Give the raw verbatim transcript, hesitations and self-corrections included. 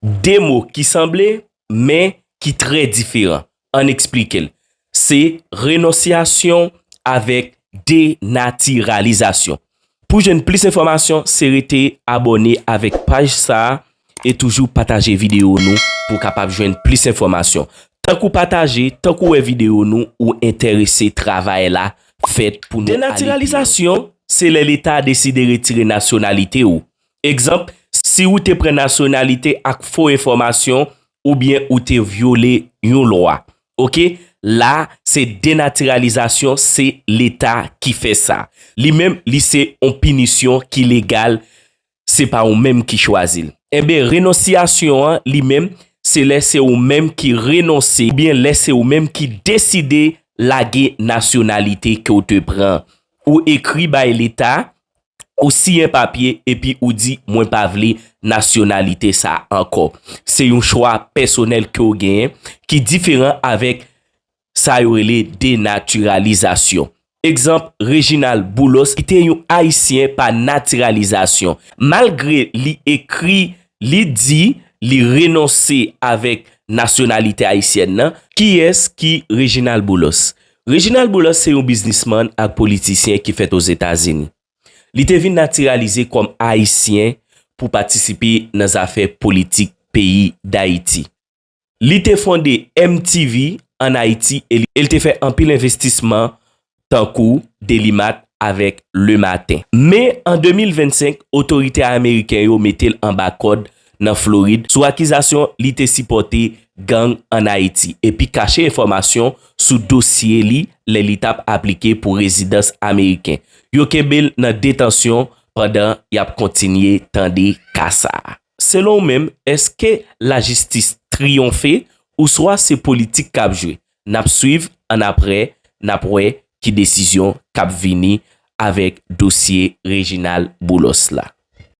De mo ki sanble, men ki trè diferan. Ann eksplike l. Se renonsyasyon avèk denatiralizasyon. Pou jwenn plis enfòmasyon, se rete abòne avèk paj sa a e toujou pataje videyo nou pou w kapab jwenn plis enfòmasyon. Tank ou pataje, tank ou wè videyo nou, ou enterese travay la fèt pou nou ale pi lwen. Denatiralizasyon, se lè Leta deside retire nasyonalite ou. Egzanp, si ou te pran nasyonalite ak fo enfòmasyon oubyen ou te vyole yon lwa. Oke? La, se denatiralizasyon, se Leta ki fè sa. Li menm, li se yon pinisyon ki legal, se pa ou menm ki chwazi l. Enben, renonsyasyon an, li menm, se lè se ou menm ki renonse, oubyen lè se ou menm ki deside lage nasyonalite ke w te pran. Ou ekri bay Leta, ou siyen papye, epi ou di, "Mwen pa vle nasyonalite sa ankò." Se yon chwa pèsonèl ke w genyen, ki diferan avèk sa yo rele denatiralizasyon. Egzanp, Reginald Boulos, ki te yon Ayisyen pa natiralizasyon. Malgre li ekri, li di, li renonse avèk nasyonalite ayisyèn nan. Kiyès ki Reginald Boulos? Reginald Boulos se yon biznismann ak politisyen ki fèt Ozetazini. Li te vin natiralize kòm Ayisyen pou patisipe nan zafè politik peyi Dayiti. Li te fonde M T V ann Ayiti e li, e li te fè anpil envestisman tankou Delimat avèk Le Matin. Men, an de mil vennsenk, otorite ameriken yo mete l anba kòd nan Florid sou akizasyon li te sipòte gang ann Ayiti epi kache enfòmasyon sou dosye li lè li t ap aplike pou rezidans ameriken. Yo kenbe l nan detansyon pandan y ap kontinye tande ka sa a. Selon w menm, èske lajistis triyonfe ouswa se politik k ap jwe? N ap swiv annapre, n ap wè ki desizyon k ap vini avèk dosye Reginald Boulos la.